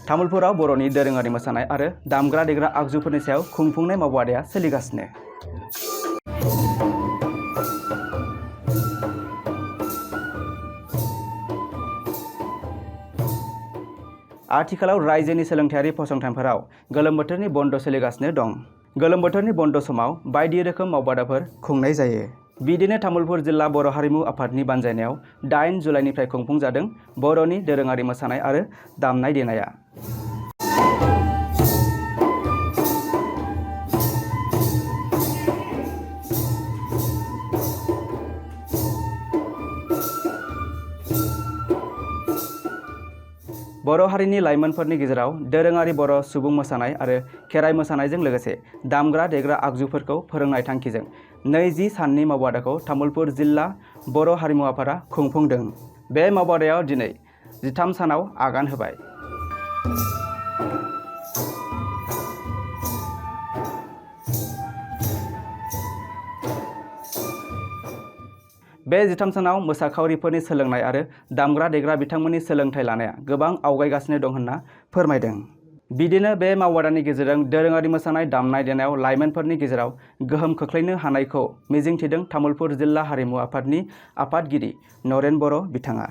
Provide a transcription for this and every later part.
तामुलपुराव बर'नि दोरोङारि मोसानाय आरो दामग्रा देग्रा आगजुफोरनि सायाव खुंफुंनाय मावबादाया सोलिगासिनो। आथिखालाव रायजोनि सोलोंथायारि फसंथानफोराव गोलोम बोथोरनि बन्द सोलिगासिनो दं। गोलोम बोथोरनि बन्द समाव बायदि रोखोम मावबादाफोर खुंनाय जायो। बिदिनो तामुलपुर जिल्ला बर' हारिमु आफादनि बानजायनायाव 8 जुलाइनिफ्राय खुंफुंजादों बर'नि दोरोङारि मोसानाय आरो दामनाय देनाया। बर' हारिनि लाइमोनफोरनि गेजेराव दोरोङारि बर' सुबुं मोसानाय आरो खेराइ मोसानायजों लोगोसे दामग्रा देग्रा आगजुफोरखौ फोरोंनाय थांखिजों 20 साननि मावबादाखौ तामुलपुर जिल्ला बर' हारिमु आफादा खुंफुंदों। बे मावबादायाव दिनै 13 सानाव आगान होबाय। बे 13 सानाव मोसाखावरिफोरनि सोलोंनाय आरो दामग्रा देग्रा बिथांमोननि सोलोंथाइ लानाया गोबां आवगायगासिनो दं होनना फोरमायदों। बिदिनो बे मावबादानि गेजेरजों दोरोङारि मोसानाय दामनाय देनायाव लाइमोनफोरनि गेजेराव गोहोम खोख्लैनो हानायखौ मिजिंथिदों तामुलपुर जिल्ला हारिमु आफादनि आफादगिरि नरेन बर' बिथाङा।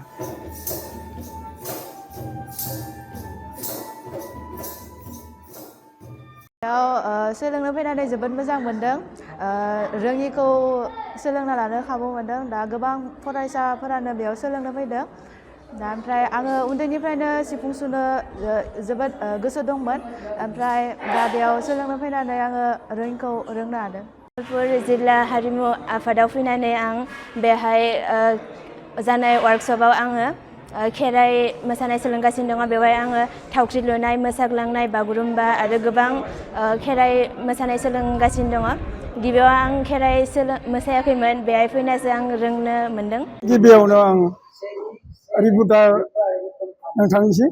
सोलोंनो फैनानै जोबोद मोजां मोनदों। रोङिखौ सोलोंना लानो खाबु मोनदों। दा गोबां फरायसाफोरानो बेयाव सोलोंनो फैदों। दा ओमफ्राय आङो उन्दैनिफ्रायनो सिफुं सुनो जोबोद गोसो दंमोन। ओमफ्राय दा बेयाव सोलोंनो फैनानै आङो रोङिखौ रोंनो हादों। तामुलपुर जिल्ला हारिमु आफादाव फैनानै आं बेहाय जानाय वार्कशपआव आङो खेराइ मोसानाय सोलोंगासिनो दङ। बेवहाय आङो थावख्रि लुनाय, मोसाग्लांनाय, बागुरुम्बा आरो गोबां खेराइ मोसानाय सोलोंगासिनो दङ। गिबियाव आं खेराइ मोसायाखैमोन, बेहाय फैनासो आं रोंनो मोनदों। गिबियावनो आं रिपर्टार नोंथांनिसिम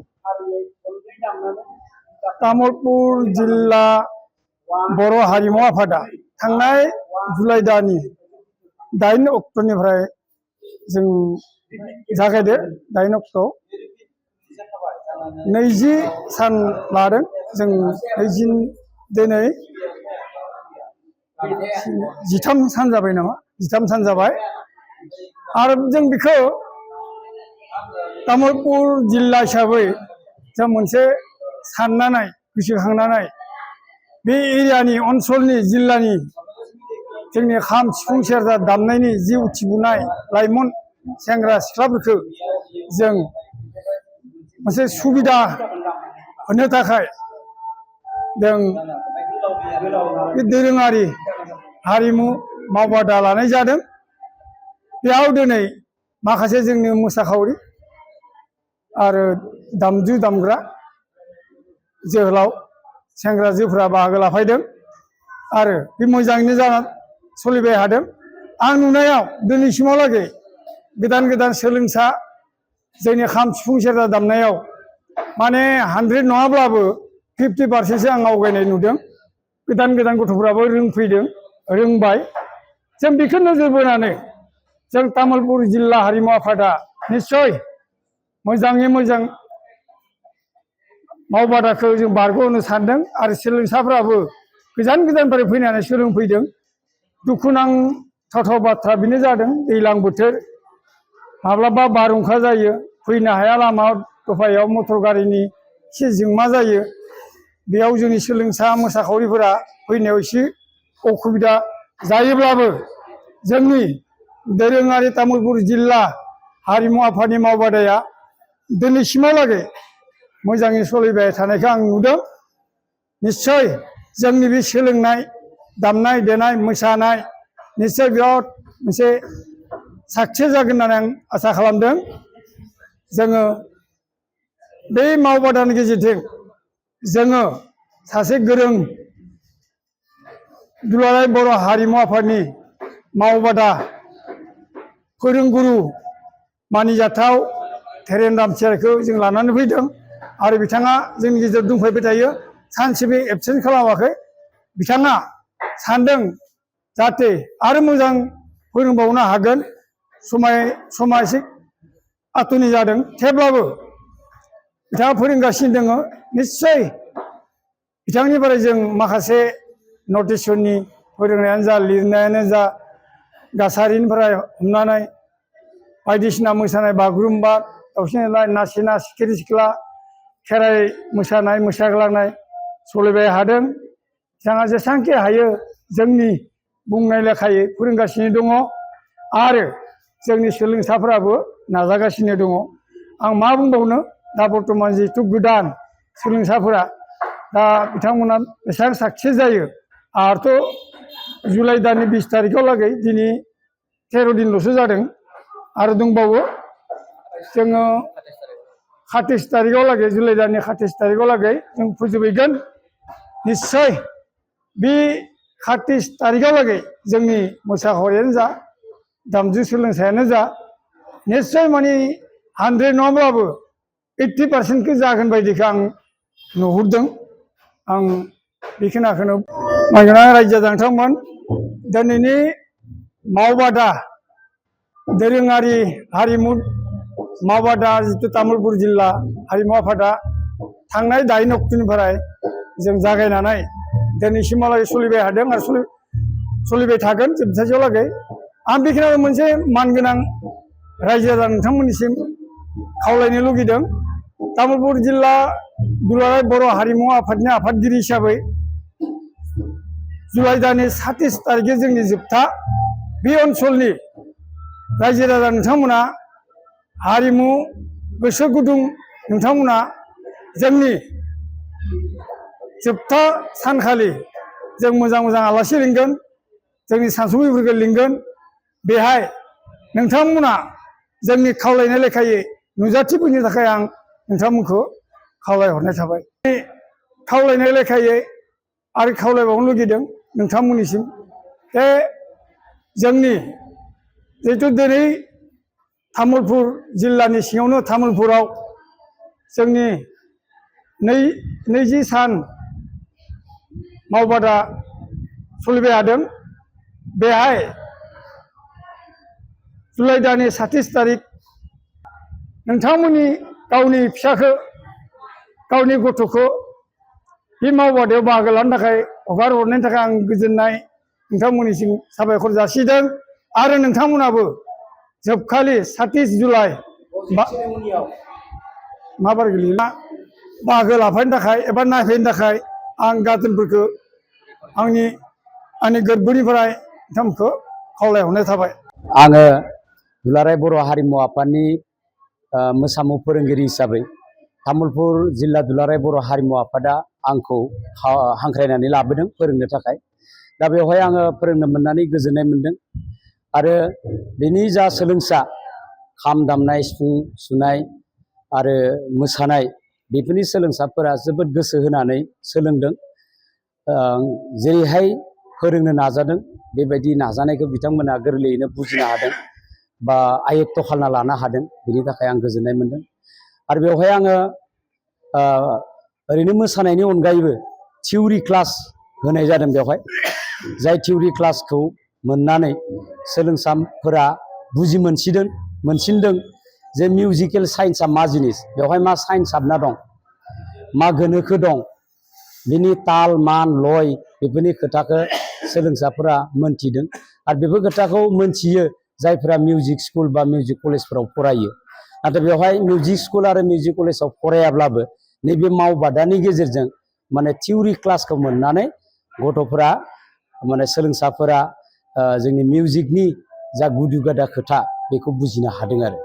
तामुलपुर जिल्ला बर' हारिमु आफादा थांनाय जुलाइ दाननि 8 अक्ट'निफ्राय जों जागायदो। 8 अक्ट'आव 20 सान लादों। जों दिनै 13 सान जाबाय नामा? 13 सान जाबाय। आरो जों बेखौ तामुलपुर जिल्ला हिसाबै जों मोनसे साननानै गोसोखांनानै बे एरियानि ओनसोलनि जिल्लानि जोंनि खाम सिफुं सेरजा दामनायनि जि उथिबोनाय लाइमोन सेंग्रा सिख्लाफोरखौ जों मोनसे सुबिदा होनो थाखाय जों बे दोरोङारि हारिमु मावबादा लानाय जादों। बेयाव दिनै माखासे जोंनि मोसाखावरि आरो दामजु दामग्रा जोहोलाव सेंग्रा जोफ्रा बाहागो लाफैदों आरो बे मोजाङैनो जाना सोलिबाय थादों। आं नुनायाव दिनैसिमहालागै गोदान गोदान सोलोंसा जोंनि खाम सिफुं सेरजा दामनायाव माने 100 नङाब्लाबो 50% आं आवगायनाय नुदों। गोदान गोदान गथ'फ्राबो रोंफैदों, रोंबाय। जों बेखौ नोजोर बोनानै जों तामुलपुर जिल्ला हारिमु आफादा निस्सय मोजाङै मोजां मावबादाखौ जों बारग'होनो सानदों आरो सोलोंसाफ्राबो गोजान गोजाननिफ्राय फैनानै सोलोंफैदों। दुखुनांथाव बाथ्रा बेनो जादों दैज्लां बोथोर, माब्लाबा बारहुंखा जायो, फैनो हाया, लामा दफायाव मटर गारिनि एसे जेंना जायो। बेयाव जोंनि सोलोंसा मोसाखावरिफोरा फैनायाव एसे असुबिदा जायोब्लाबो जोंनि दोरोङारि तामुलपुर जिल्ला हारिमु आफादनि मावबादाया दिनैसिमहालागै मोजाङै सोलिबाय थानायखौ आं नुदों। निस्सय जोंनि बे सोलोंनाय दामनाय देनाय मोसानाय निस्सय बिराद मोनसे साक्सेस जागोन होननानै आं आसा खालामदों। जोङो बे मावबादानि गेजेरजों जोङो सासे गोरों दुलाराय बर' हारिमु आफादनि मावबादा फोरोंगुरु मानिजाथाव धीरेन रामसियारिखौ जों लानानै फैदों आरो बिथाङा जोंनि गेजेराव दंफायबाय थायो सानसेबो एबसेन्ट खालामाखै बिथाङा सानदों जाहाथे आरो मोजां फोरोंबावनो हागोन समा एसे आथुनि जादों थेवब्लाबो बिथाङा फोरोंगासिनो दङ निस्सय बिथांनि बारै जों माखासे नटिसनि फोरोंनायानो जा लिरनायानो जा गासारिनिफ्राय हमनानै बायदिसिना मोसानाय बागुरुम्बा दावस्रि देलाय नासिना सिखिरि सिख्ला खेराइ मोसानाय मोसाग्लांनाय सोलिबाय हादों बिथाङा जेसेबांखि हायो जोंनि बुंनाय लेखायै फोरोंगासिनो दङ आरो जोंनि सोलोंसाफोराबो नाजागासिनो दङ आं मा बुंबावनो दा बर्तमान जिहेथु गोदान सोलोंसाफोरा दा बिथांमोना बेसेबां साक्सेस जायो आरोथ' जुलाइ दाननि 20 तारिखआव लागै दिनै 13 दिनल'सो जादों आरो दंबावो जोङो 31 तारिखआव लागै जुलाइ दाननि 31 तारिखआव लागै जों फोजोबहैगोन निस्सय बे 31 तारिखआव लागै जोंनि मोसाखावरियानो जा दामजु सोलोंसायानो जा निस्सय माने 100 नङाब्लाबो 80% जागोन बायदिखौ आं नुहुरदों आं बेखिनिखौनो माइगोनां रायजो जांख्रामोन दिनैनि मावबादा दोरोङारि हारिमु मावबादा जितु तामुलपुर जिल्ला हारिमु आफादा थांनाय 8 अक्ट'निफ्राय जों जागायनानै दिनैसिमहालागै सोलिबाय हादों आरो सोलिबाय थागोन जोबजासेयाव लागै आं बेखिनियाव मोनसे मानगोनां रायजो राजा नोंथांमोननिसिम खावलायनो लुगैदों तामुलपुर जिल्ला दुलाराय बर' हारिमु आफादनि आफादगिरि हिसाबै जुलाइ दाननि 31 तारिखै जोंनि जोबथा बे ओनसोलनि रायजो राजा नोंथांमोना हारिमु गोसो गुदुं नोंथांमोना जोंनि जोबथा सानखालि जों मोजां मोजां आलासि लिंगोन जोंनि सानसुमैफोरखौ लिंगोन बेहाय नोंथांमोना जोंनि खावलायनाय लेखायै नुजाथिफैनो थाखाय आं नोंथांमोनखौ खावलायहरनाय थाबाय खावलायनाय लेखायै आरो खावलायबावनो लुगैदों नोंथांमोननिसिम जे जोंनि जिहेतु दिनै तामुलपुर जिल्लानि सिङावनो तामुलपुराव जोंनि 20 सान मावबादा सोलिबाय हादों बेहाय जुलाइ दाननि 31 तारिख नोंथांमोननि गावनि फिसाखौ गावनि गथ'खौ बे मावबादायाव बाहागो लानो थाखाय हगार हरनायनि थाखाय आं गोजोननाय नोंथांमोननिसिम साबायखर जासिदों आरो नोंथांमोनाबो जोबखालि 31 जुलाइ माबार गोलैना बाहागो लाफानो थाखाय एबा नायफैनो थाखाय आं गार्जेनफोरखौ आंनि गोरबोनिफ्राय नोंथांमोनखौ खावलायहरनाय थाबाय आङो दुलाराय बर' हारिमु आफादनि मोसामु फोरोंगिरि हिसाबै तामुलपुर जिल्ला दुलाराय बर' हारिमु आफादा आंखौ हांख्रायनानै लाबोदों फोरोंनो थाखाय दा बेवहाय आङो फोरोंनो मोननानै गोजोननाय मोनदों आरो बेनि जा सोलोंसा खाम दामनाय सिफुं सुनाय आरो मोसानाय बेफोरनि सोलोंसाफोरा जोबोद गोसो होनानै सोलोंदों जेरैहाय फोरोंनो नाजादों बेबायदि नाजानायखौ बिथांमोना गोरलैयैनो बुजिनो हादों बा आयत्त खालामना लानो हादों बेनि थाखाय आं गोजोननाय मोनदों आरो बेवहाय आङो ओरैनो मोसानायनि अनगायैबो थिउरि क्लास होनाय जादों बेवहाय जाय थिउरि क्लासखौ मोननानै सोलोंसाफोरा बुजि मोनसिनदों जे मिउजिकेल साइन्सआ मा जिनिस बेवहाय मा साइन्स हाबना दं मा गोनोखो दं बिनि ताल मान लय बेफोरनि खोथाखौ सोलोंसाफोरा मोनथिदों आरो बेफोर खोथाखौ मोनथियो जायफोरा मिउजिक स्कुल बा मिउजिक कलेजफोराव फरायो नाथाय बेवहाय मिउजिक स्कुल आरो मिउजिक कलेजाव फरायाब्लाबो नैबे मावबादानि गेजेरजों माने थिउरि क्लासखौ मोननानै गथ'फोरा माने सोलोंसाफोरा जोंनि मिउजिकनि जा गुदि गादा खोथा बेखौ बुजिनो हादों आरो